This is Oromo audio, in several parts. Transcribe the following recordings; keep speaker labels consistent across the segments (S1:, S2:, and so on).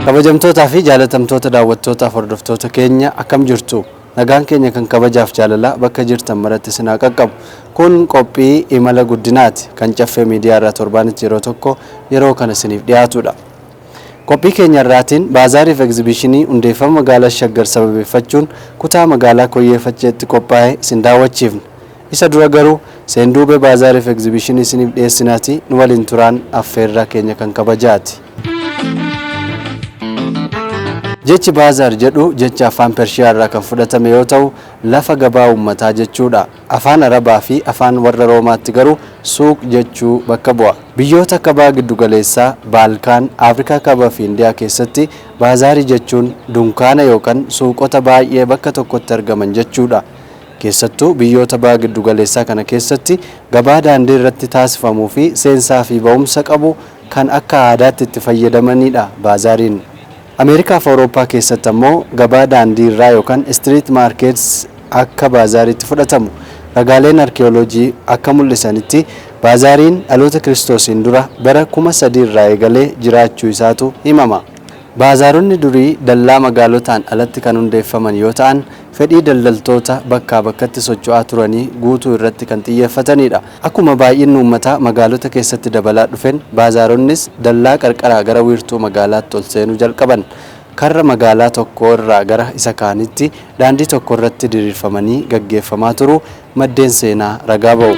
S1: Kabajamtootaa fi jaalatamtoota daawwattootaaf hordoftoota keenya, akkam jirtu? Nagaan keenya kan kabajaaf jaalalaa bakka jirtan maratti isin haa qaqqabu. Kun qophii Imala Guddinaati, kan Caffee Miidiyaa irraa torbaanitti yeroo tokko yeroo kana isiniif dhiyaatudha. Qophii keenya irraatiin baazaariif egzibiishinii hundeeffama magaalaa Shaggar sababeeffachuun kutaa magaalaa Koyyee Facceetti qophaa'e isin daawwachiifna. Isa dura garuu seenduubee baazaariif egzibiishinii isiniif dhiyeessinaatii nu waliin turaan affeerraa keenya kan kabajaati. Jechi Baazaar jedhu jecha afaan Pershiyaa irraa kan fudhatame yoo ta'u, lafa gabaa uummataa jechuudha. Afaan Arabaa fi afaan warra Roomaatti garuu Suuq jechuu bakka bu'a. Biyyoota akka Baha Giddugaleessaa, Baalkaan, Afrikaa Kaaba fi Indiyaa keessatti baazaarii jechuun dunkaana yookan suuqota baay'ee bakka tokkotti argaman jechuudha. Keessattuu biyyoota Baha Giddugaleessaa kana keessatti gabaa daandii irratti taasifamuu fi seensaa fi ba'umsa qabu kan akka aadaatti itti fayyadamaniidha baazaariin. Ameerikaa fi Awurooppaa keessatti ammoo gabaa daandii irraa yookan street markets akka baazaariitti fudhatamu. Ragaaleen arkiyooloojii akka mul'isanitti baazaariin dhaloota Kiristoosiin dura bara 3000 irraa eegalee jiraachuu isaatu himama. Baazaaronni durii dallaa magaalotaan alatti kan hundeeffaman yoo ta'an, fedhii daldaltoota bakkaa bakkatti socho'aa turanii guutuu irratti kan xiyyeeffataniidha. Akkuma baay'inni uummataa magaalota keessatti dabalaa dhufen baazaaronnis dallaa qarqaraa gara wiirtuu magaalaatti ol seenuu jalqaban. Karra magaalaa tokkoo irraa gara isa kaanitti daandii tokkorratti diriirfamanii gaggeeffamaa turuu maddeen seenaa ragaa ba'u.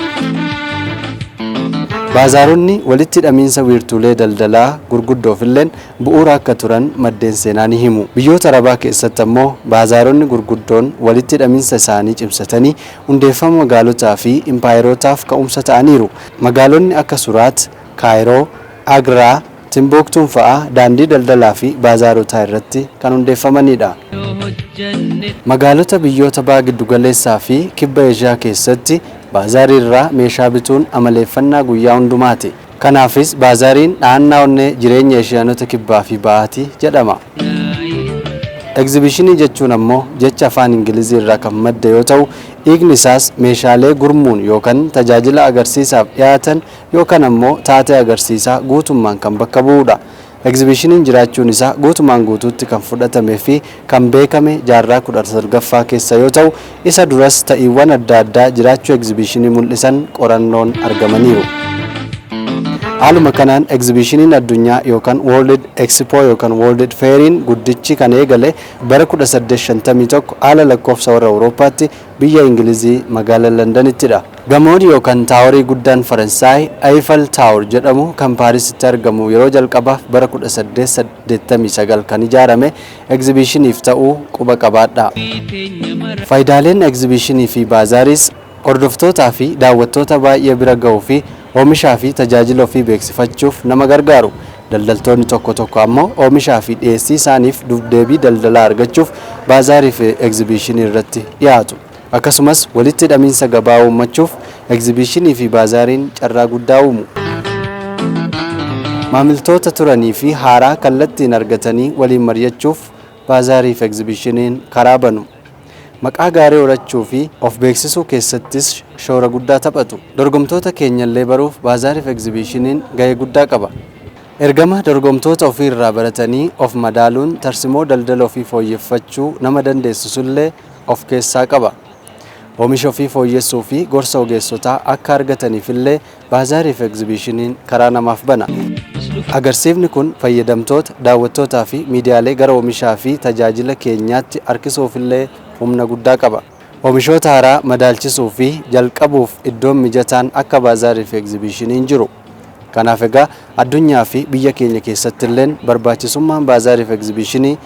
S1: Baazaaronni walitti hidhamiinsa wiirtuulee daldalaa gurguddoofilleen bu'uura akka turan maddeen seenaa ni himu. Biyyoota Arabaa keessatti ammoo baazaaronni gurguddoon walitti hidhaminsa isaanii cimsatanii hundeeffama magaalotaa fi impaayerootaaf ka'umsa ta'aniiru. Magaalonni akka Suraat, Kaayiroo, Agraa, Timbuuktuun fa'aa daandii daldalaa fi baazaarotaa irratti kan hundeeffamaniidha. Magaalota biyyoota Baha Giddugaleessaa fi Kibba Eeshiyaa keessatti baazaarii irraa meeshaa bituun amaleeffannaa guyyaa hundumaati. Kanaafis baazaariin dhahannaa onnee jireenya Eeshiyaanota Kibbaa fi Bahaati jedhama. Egzibiishinii jechuun ammoo jecha Afaan Ingilizii irraa kan madde yoo ta'u, hiikni isaas meeshaalee gurmuun yookan tajaajila agarsiisaaf dhiyaatan yookan ammoo taatee agarsiisaa guutummaan kan bakka bu'uudha. Egzibiishiniin jiraachuun isaa guutumaan guutuutti kan fudhatame fi kan beekame jaarraa 19ffaa keessa yoo ta'u, isa duras ta'iiwwan adda addaa jiraachuu egzibiishinii mul'isan qorannoon argamaniiru. Haaluma kanaan egzibiishiniin addunyaa yookan World Expo yookan World Fair'n guddichi kan eegale bara 1851 haala lakkoofsa warra Awurooppaatti biyya Ingilizii magaala Landanittidha. Gamoon yookan taaworii guddaan Faransaay Eiffel Tower jedhamu kan Paarisitti argamu yeroo jalqabaaf bara 1889 kan ijaarame egzibiishiniif ta'uu quba qabaadhaa. Faayidaaleen egzibiishinii fi baazaariis hordoftootaa fi daawwattoota baay'ee bira gahuu fi oomishaa fi tajaajila ofii beeksifachuuf nama gargaaru. Daldaltoonni tokko tokko ammoo oomishaa fi dhiyeessii isaaniif duubdeebii daldalaa argachuuf baazaarii fi egzibiishinii irratti dhiyaatu. Akkasumas walitti hidhamiinsa gabaa uummachuuf egzibiishinii fi baazaariin carraa guddaa uumu. Maamiltoota turanii fi haaraa kallattiin argatanii waliin maryachuuf baazaarii fi egzibiishiniin karaa banu. Maqaa gaarii horachuu fi of beeksisuu keessattis shoora guddaa taphatu. Dorgomtoota keenyallee baruuf baazaarii fi egzibiishiniin gahee guddaa qaba. Ergama dorgomtoota ofii irraa baratanii of madaaluun tarsimoo daldala ofii fooyyeffachuu nama dandeessisullee of keessaa qaba. Oomisha ofii fooyyessuu fi gorsa ogeessotaa akka argataniifillee baazaarii fi egzibiishiniin karaa namaaf bana. Agarsiifni kun fayyadamtoota, daawwattootaa fi miidiyaalee gara oomishaa fi tajaajila keenyaatti harkisuufillee humna guddaa qaba. Oomishoota haaraa madaalchisuu fi jalqabuuf iddoon mijataan akka baazaarii fi egzibiishinii hin jiru. Kanaaf egaa addunyaa fi biyya keenya keessattilleen barbaachisummaan baazaarii fi egzibiishinii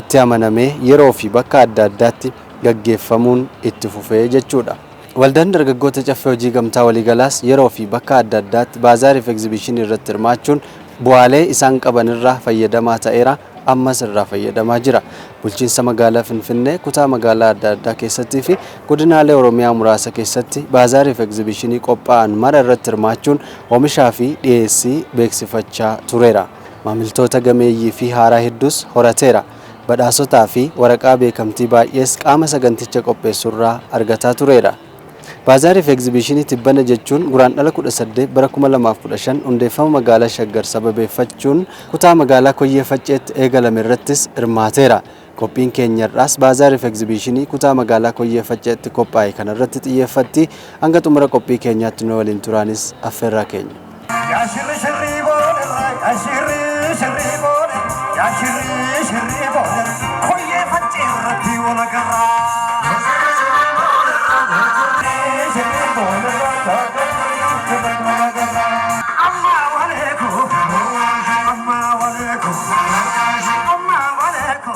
S1: itti amanamee yeroo fi bakka adda addaatti gaggeeffamuun itti fufee jechuudha. Waldaan Dargaggoota Caffee Hojii Gamtaa Waliigalaas yeroo fi bakka adda addaatti baazaarii fi egzibiishinii irratti hirmaachuun bu'aalee isaan qaban irraa fayyadamaa ta'eera, ammas irraa fayyadamaa jira. Bulchiinsa Magaalaa Finfinnee kutaa magaalaa adda addaa keessattii fi godinaalee Oromiyaa muraasa keessatti baazaarii fi egzibiishinii qophaa'an mara irratti hirmaachuun oomishaa fi dhiyeessii beeksifachaa tureera. Maamiltoota gameeyyii fi haaraa hedduus horateera. Badhaasotaa fi waraqaa beekamtii baay'ees qaama saganticha qopheessurraa argataa tureera. Baazaarii fi egzibiishinii tibbana jechuun Guraandhala 18 bara 2015 hundeeffama magaalaa Shaggar sababeeffachuun kutaa magaalaa Koyyee Facceetti eegalame irrattis hirmaateera. Qophiin keenya har'aas baazaarii fi egzibiishinii kutaa magaalaa Koyyee Facceetti qophaa'e kanarratti xiyyeeffatti. Hanga xumura qophii keenyaatti nu waliin turaanis affeerraa keenya.
S2: Yaa shirri shirrii boodarra, yaa shirri shirrii booda, yaa shirri shirrii booda, Koyyee Faccee irratti wal agarraa. Shirrii boodarra, amma waleeku, amma waleeku, amma waleeku.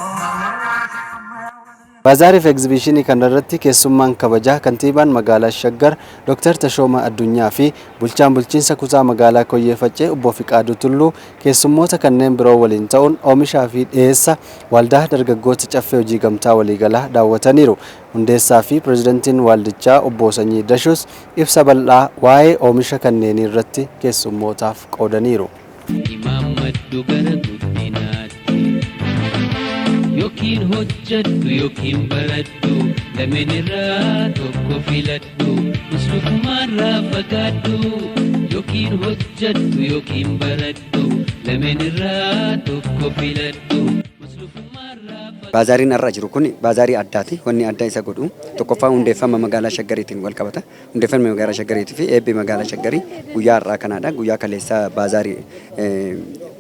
S1: Baazaarii fi egzibiishinii kanarratti keessummaan kabajaa kantiibaan magaalaa Shaggar Dr. Tashooma Addunyaa fi bulchaan bulchiinsa kutaa magaalaa Koyyee Faccee obbo Fiqaaduu Tulluu keessummoota kanneen biroo waliin ta'uun oomishaa fi dhiyeessa waldaa dargaggoota Caffee Hojii Gamtaa Waliigalaa daawwataniiru. Hundeessaa fi pirezidantiin waldichaa obbo Sanyii Dashuus ibsa bal'aa waa'ee oomisha kanneenii irratti keessummootaaf qoodaniiru.
S3: Imaammadhu gara guddinaatti, yookiin hojjadhu yookiin baradhu, lameen irraa tokko filadhu, muslukumaarraa fagaadhu. Yookiin hojjadhu yookiin baradhu, lameen irraa tokko filadhu, muslukumaarraa.
S4: Baazaariin har'a jiru kun baazaarii addaati. Wanni adda isa godhu tokkoffaa hundeeffama magaalaa Shaggariitiin wal qabata. Hundeeffamni magaalaa Shaggariitii fi eebbi magaalaa Shaggarii guyyaa har'aa kanaadha. Guyyaa kaleessaa baazaarii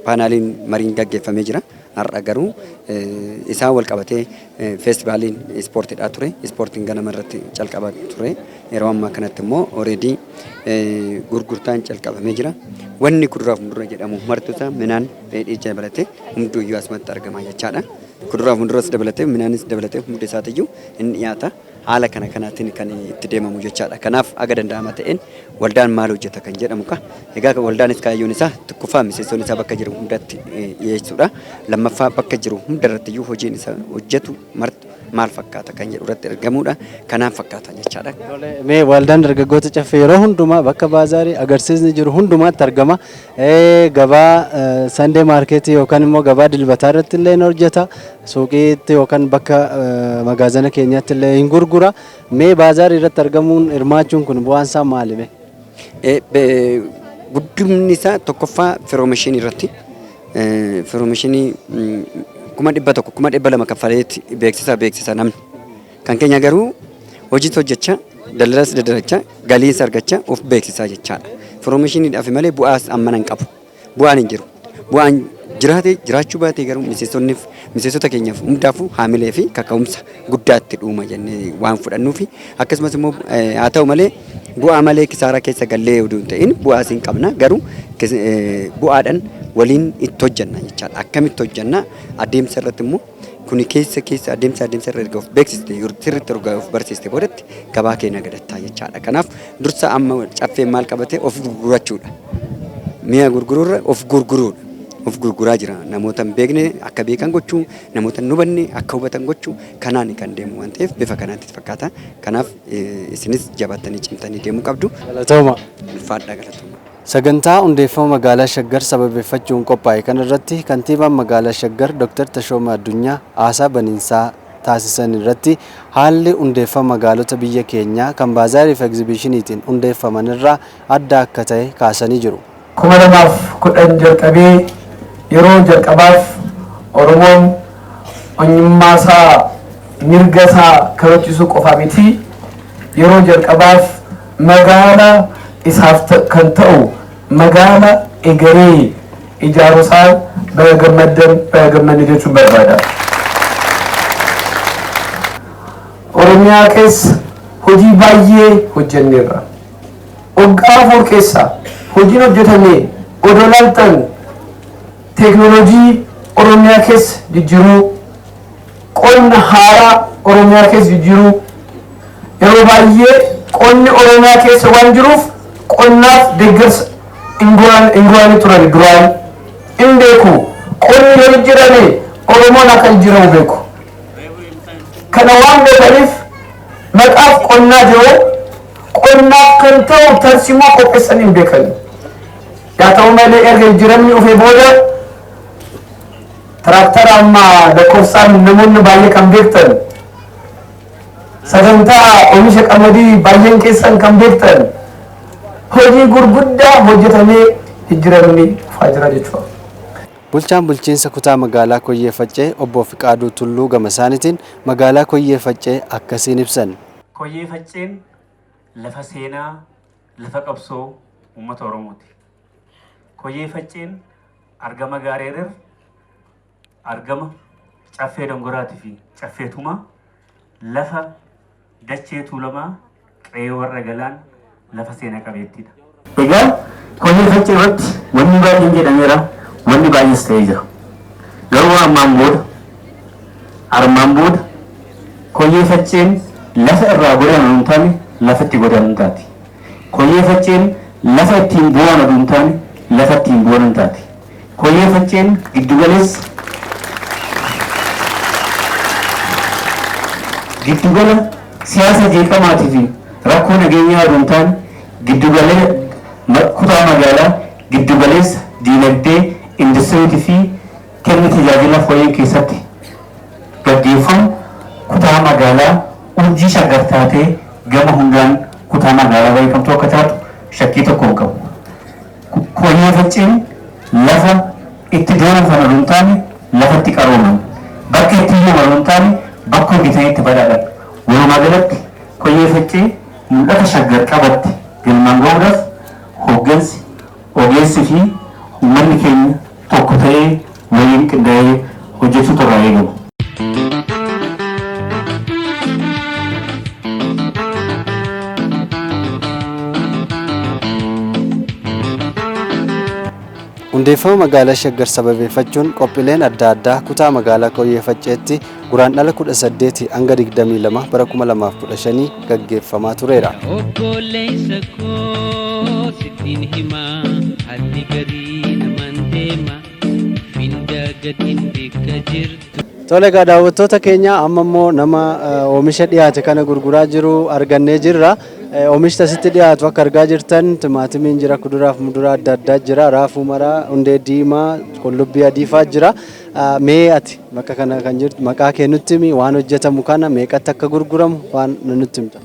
S4: paanaaliin mariin gaggeeffamee jira. Har'a garuu isaan wal qabatee feestivaaliin ispoortiidhaa ture. Ispoortiin ganama irratti calqaba ture. Yeroo ammaa kanatti immoo already gurgurtaan calqabamee jira. Wanni kuduraa fi muduraa jedhamu martuusaa midhaan dheedhii dabalatee hunduyyuu asumatti argama jechaadha. Kuduraa fi muduraas dabalatee, midhaanis dabalatee, hundi isaatiyyuu inni dhiyaata. Haala kana kanaatiin kan itti deemamu jechaadha. Kanaaf aga danda'ama ta'een waldaan maal hojjeta kan jedhamu ka. Egaa waldaanis kaayyoon isaa tokkoffaa miseensonni isaa bakka jiru hundatti dhiyeessuudha. Lammaffaa bakka jiru hundarrattiyyuu hojiin isa hojjetu martu maal fakkaata kan jedhu irratti argamuudha. Kanaan fakkaata jechaadha.
S1: Mee waldaan dargaggoota Caffee yeroo hundumaa bakka baazaarii agarsiisni jiru hundumaatti argama. Gabaa Sunday market yookaan immoo gabaa dilbataa irratti illee ni hojjeta. Suuqiitti yookaan bakka magaazana keenyaatti illee hin gurgura. Mee baazaarii irratti argamuun, hirmaachuun kun bu'aan isaa maali mee?
S4: Guddinni isaa tokkoffaa promotion irratti promotion 100,000, 200,000 kaffaleetti beeksisa beeksisa namni. Kan keenya garuu hojiis hojjechaa, daldalas daldalachaa, galiis argachaa of beeksisaa jechaadha. Promotioniidhaaf malee bu'aas ammana hin qabu. Bu'aan hin jiru. Bu'aan jiraate jiraachuu baate garuu miseensonniif, miseensota keenyaaf hundaafuu haamilee fi kaka'umsa guddaatti dhuuma jennee waan fudhannuufi, akkasumas immoo haa ta'u malee bu'aa malee kisaaraa keessa gallee oduu hin ta'in bu'aas hin qabna, garuu bu'aadhaan waliin itti hojjenna jechaadha. Akkamitti hojjenna? Adeemsa irratti immoo kuni keessa keessa adeemsa adeemsa irra erga of beeksiste, sirriitti erga of barsiiste boodatti gabaa keenya gadattaa jechaadha. Kanaaf dursa amma Caffeen maal qabate? Of gurgurachuudha. Mi'a gurguruurra of gurguruudha. Of gurguraa jira. Namoota hin beekne akka beekan gochuu, namoota hin hubanne akka hubatan gochuu, kanaan kan deemu waan ta'eef bifa kanaatti fakkaata. Kanaaf isinis jabaattanii cimtanii deemuu qabdu.
S1: Galatooma.
S4: Ulfaadhaa, galatooma.
S1: Sagantaa hundeeffama magaalaa Shaggar sababeeffachuun qophaa'e kanarratti kantiibaan magaalaa Shaggar Dr. Tashooma Addunyaa haasaa baniinsaa taasisan irratti haalli hundeeffama magaalota biyya keenyaa kan baazaarii fi egzibiishiniitiin hundeeffaman irraa adda akka ta'e kaasanii jiru.
S5: 2010 jalqabee yeroo jalqabaaf Oromoon eenyummaa isaa, mirga isaa kabachiisuu qofa miti, yeroo jalqabaaf magaala isaaf kan ta'u, magaala egeree ijaaruusaa baga gammaddan, baga gammanne jechuun barbaada. Oromiyaa keessa hojii baay'ee hojjenneerra. Waggaa 4 keessa hojiin hojjetame odoo laaltan, teeknooloojii Oromiyaa keessa jijjiiruu, qonna haaraa Oromiyaa keessa jijjiiruu, yeroo baay'ee qonni Oromiyaa keessa waan jiruuf qonnaaf deeggarsa hin go'anii turan duraan hin beeku. Qonni yoo jijjiirame Oromoon akka jijjiiramu beeku. Kana waan beekaniif maqaaf qonnaa jiru, qonnaaf kan ta'u tarsiimoo qopheessanii hin beekan. Yaa ta'u malee erga jijjiiramni dhufee booda tiraaktara amma lakkoofsaan namoonni baay'ee kan beektan Sagantaa oomisha qamadii baay'een keessan kan beektan hojii gurguddaa hojjetamee jijjiiramni dhufaa jira jechuudha.
S1: Bulchaan bulchiinsa kutaa magaalaa Koyyee Faccee obbo Fiqaaduu Tulluu gama isaaniitiin magaalaa Koyyee Faccee akkasiin ibsan.
S6: Koyyee Facceen lafa seenaa, lafa qabsoo uummata Oromooti. Koyyee Facceen argama Gaareerer, argama Caffee Dongoraatii fi Caffee Tumaa, lafa dachee Tuulamaa, qe'ee warra Galaan, lafa seena qabeettiidha. Egaa Koyyee Faccee irratti wanni baay'een jedhameera, wanni baay'ees ta'ee jira. Garuu armaan booda Koyyee Facceen lafa irraa godaanan hin taane, lafa itti godaanan taati. Koyyee Facceen lafa ittiin bu'aan oduu hin taane, lafa ittiin bu'an taati. Koyyee Facceen giddugala siyaasa jeeqamaatii fi rakkoo nageenyaa oduu hin taane, giddugala kutaa magaalaa giddugaleessa diinagdee, industiriitii fi kenna tajaajila fooyyee keessatti gaggeeffamu, kutaa magaalaa urjii Shaggar taatee gama hundaan kutaa magaalaa beekamtuu akka taatu shakkii tokko hin qabu. Koyyee Facceen lafa itti doonfan oduu hin taane, lafa itti qarooman, bakka itti hiyyoman oduu hin taane, bakka hojjetanii itti badhaadhan. Walumaa galatti Koyyee Faccee mul'ata Shaggar qabatte galmaan gahuudhaaf hooggansi, ogeessi fi uummanni keenya tokko ta'ee waliin qindaa'ee hojjechuutu irraa eegama.
S1: Hundeeffama magaalaa Shaggar sababeeffachuun qophiileen adda addaa kutaa magaalaa Koyyee Facceetti Guraandhala 18 hanga 22 bara 2015 gaggeeffamaa tureera.
S3: Obboleessa koo, sittiin himaa, haalli garii namaan deema finda gatiin bikka jirtu.
S1: Tole egaa, daawwattoota keenya, amma immoo nama oomisha dhiyaate kana gurguraa jiru argannee jirra. Oomishni asitti dhiyaatu akka argaa jirtan timaatimiin jira, kuduraaf muduraa adda addaa jira, raafuu maraa, hundee diimaa, qullubbii adii fa'aa jira. Mee ati bakka kana kan jirtu maqaa kee nutti himi, waan hojjetamu kana meeqatti akka gurguramu waan nutti himta.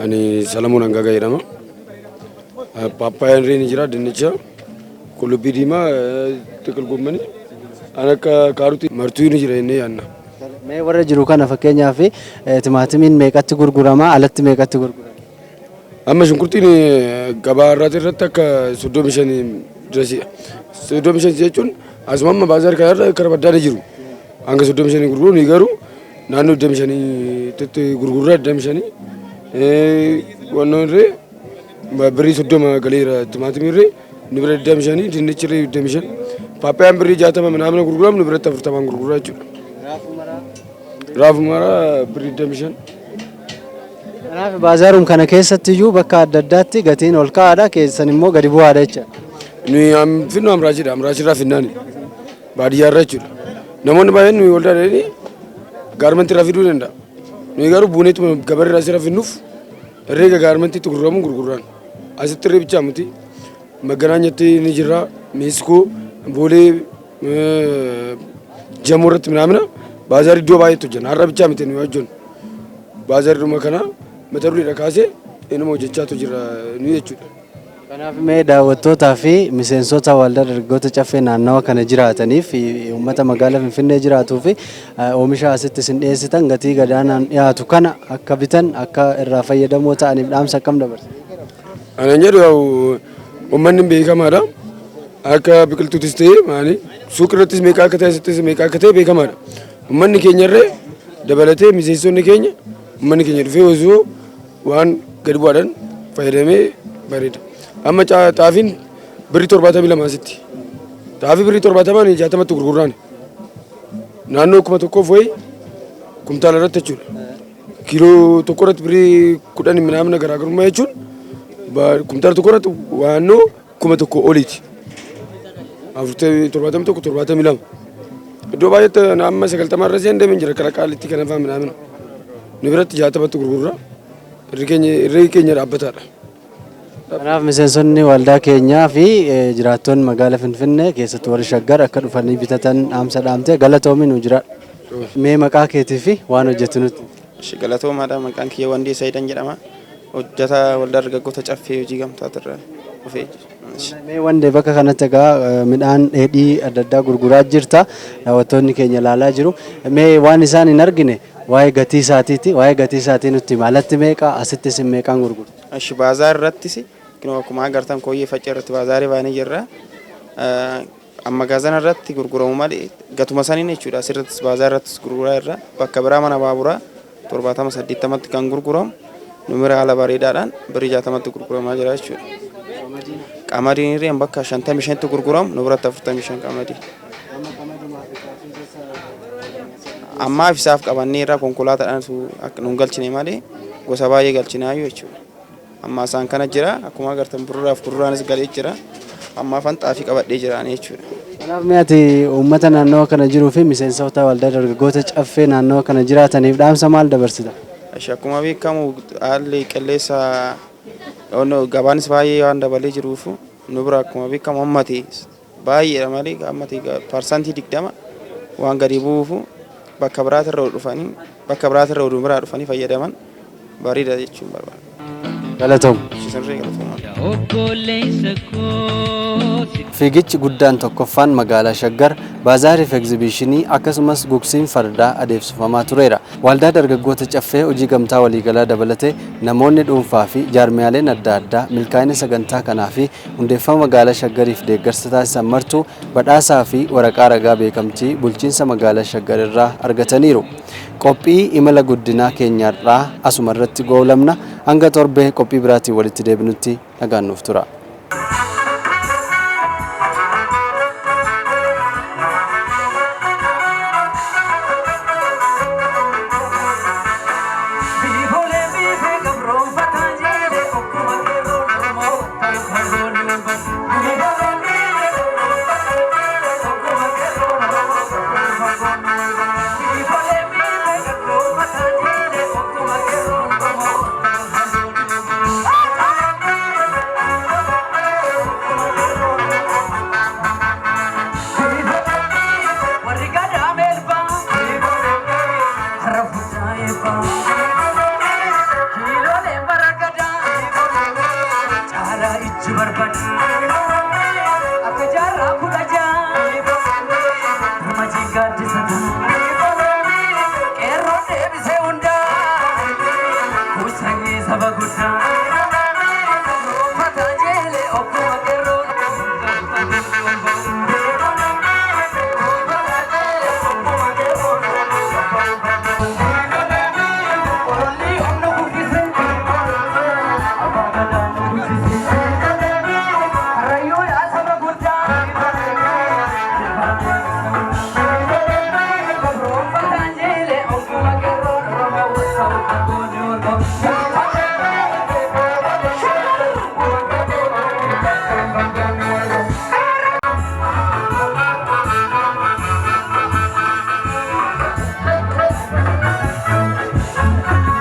S7: Ani Salamuun Hangaga jedhama. Paappaayyaan ni jira, dinnicha, qullubbii diimaa, xiqil gommanii, kan akka kaarotii martuu ni jira jennee yaadna.
S1: Mee warra jiru kana, fakkeenyaaf timaatimiin meeqatti gurgurama, alatti meeqatti gurgurama?
S7: Amma shunkurtiin gabaa irraati irratti akka 35 dirasiidha. 35 jechuun asuma amma baazaar kana irra kara baddaa ni jiru. Hanga 35 gurguru ni, garuu naannoo 25tti gurgurraa 25 wannoo irree birrii 30 galeera, timaatimii irree nu bira 25, dinnichi irree 25, paappayyaan birrii 60 minaamina gurguramu nu biratti 40n gurguraa jechuudha. Raafuu maraa birrii 25.
S1: Kanaaf baazaarum kana keessatti iyyuu bakka adda addaatti gatiin ol ka'aadha, keessan immoo gadi bu'aadha jecha.
S7: Nuyi finnu amraachidha. Amraachirraa finnaani. Baadiyyaarra jechuudha. Namoonni baay'een nuyi waldaa dhaqanii gaarmantii irraa fiduu danda'a. Nuyi garuu buuneetuma gabarri asirra finnuuf herreega gaarmantiitti gurguramu gurgurraan. Asitti irree bichaa miti. Maganaanyatti ni jirra. Meeskoo, Boolee, Jamoo irratti minaamina baazaarii iddoo baay'eetti hojjenna. Har'a bichaa miti nuyi hojjennu. Baazaarii kana mata dureedha kaasee inuma hojjechaatu jira nuyi jechuudha.
S1: Kanaaf mee daawwattootaa fi miseensota waldaa dargaggoota Caffee naannawa kana jiraataniif fi uummata magaalaa Finfinnee jiraatuu fi oomisha asitti isin dhiyeessitan gatii gadaanaan dhiyaatu kana akka bitan, akka irraa fayyadamoo ta'aniif dhaamsa akkam dabarsa?
S7: Anan jedhu, yaa'u uummanni beekamaadha. Akka biqiltuutis ta'e maali suuq irrattis meeqa akka ta'e, asittis meeqa akka ta'e beekamaadha. Uummanni keenya irree dabalatee miseensonni keenya, uummanni keenya dhufee osoo waan gadi bu'aadhaan fayyadamee bareeda. Amma xaafiin birrii 72 asitti. Xaafii birrii 70n 60tti gurgurraan. Naannoo 1000f wayi kumtaala irratti jechuudha. Kiiloo tokko irratti birrii 10 minaamina garaagarummaa jechuun kumtaala tokko irratti waannoo 1000 oliiti. 71, 72. Iddoo baay'eetti amma 90 irra seen deemee jira kara qaalitti kana fa'aa minaamina. Nu biratti 60tti gurgurra. Irri keenya dhaabbataadha.
S1: Kanaaf miseensonni waldaa keenyaa fi jiraattonni magaalaa Finfinnee, keessattuu warri Shaggar, akka dhufanii bitatan dhaamsa dhaamtee, galatoomi, nu jira. Mee maqaa keetii fi waan hojjetu nutti.
S8: Galatoomaadha. Maqaan kiyya Wandee Sayidan jedhama. Hojjetaa waldaa dargaggoota Caffee hojii gamtaatirraa dhufee.
S1: Mee Wandee, bakka kanatti egaa midhaan dheedhii adda addaa gurguraa jirta. Daawwattoonni keenya ilaalaa jiru. Mee waan isaan hin argine waa'ee gatii isaatiiti. Waa'ee gatii isaatii nutti himi. Alatti meeqa, asittis meeqaan gurgurtu?
S8: Ashi, baazaar irrattis kunoo akkuma agartan Kooyyee Faccee irratti baazaarii baanee jirra. Amma gaazana irratti gurguramu malee gatuma saniin jechuudha. Asirrattis baazaar irrattis gurguraa irra bakka biraa mana baaburaa 70, 80tti kan gurguramu numira haala bareedaadhaan birrii 60tti gurguramaa jira jechuudha. Qamadiin irree bakka 55tti gurguramu nu biratti 45 qamadii. Ammaaf isaaf qabannee irraa konkolaataadhaan akka nu galchine malee gosa baay'ee galchinaayyuu jechuudha. Amma isaan kana jira, akkuma agartan fuduraaf kuduraanis galee jira. Ammaaf xaafii qabadhee jiraanii jechuudha.
S1: Kanaaf mee ati uummata naannoo kana jiruu fi miseensota waldaa dargaggoota Caffee naannoo kana jiraataniif dhaamsa maal dabarsita?
S8: Akkuma beekamu haalli qilleensa gabaanis baay'ee waan dabalee jiruuf nu bira akkuma beekamu hammati baay'eedha malee hammati 20% waan gadi bu'uuf bakka biraatirra dhufanii bakka biraatirra oduu biraa dhufanii fayyadaman bareeda jechuun barbaada.
S1: Galatoom.
S8: Sirrii, galatooma.
S3: Obboleessa koo.
S1: Fiigichi guddaan tokkoffaan magaalaa Shaggar baazaariif egzibiishinii akkasumas gugsiin fardaa adeemsifamaa tureera. Waldaa dargaggoota Caffee hojii gamtaa waliigalaa dabalatee namoonni dhuunfaa fi jaarmiyaaleen adda addaa milkaa'ina sagantaa kanaa fi hundeeffama magaalaa Shaggariif deeggarsa taasisan martuu badhaasaa fi waraqaa ragaa beekamtii bulchiinsa magaalaa Shaggar irraa argataniiru. Qophii imala guddinaa keenyarraa asuma irratti goolabna. Hanga torbee qophii biraatiin walitti deebinutti nagaan nuuf tura.
S2: Biifolee biifee gabroonfataan jedhe okkuma qeerroo Oromoo ta'u kan goonu. Biifolee biifee gabroonfataan jedhe okkuma qeerroo Oromoo ta'u kan goonu. Biifolee biifee gabroonfataan jedhe okkuma qeerroo Oromoo ta'u kan goonu. Warri gadaa meelbaa har'a fuudhaa eebbaa. Kiilooleen bara gadaa caalaa ijji barbaada.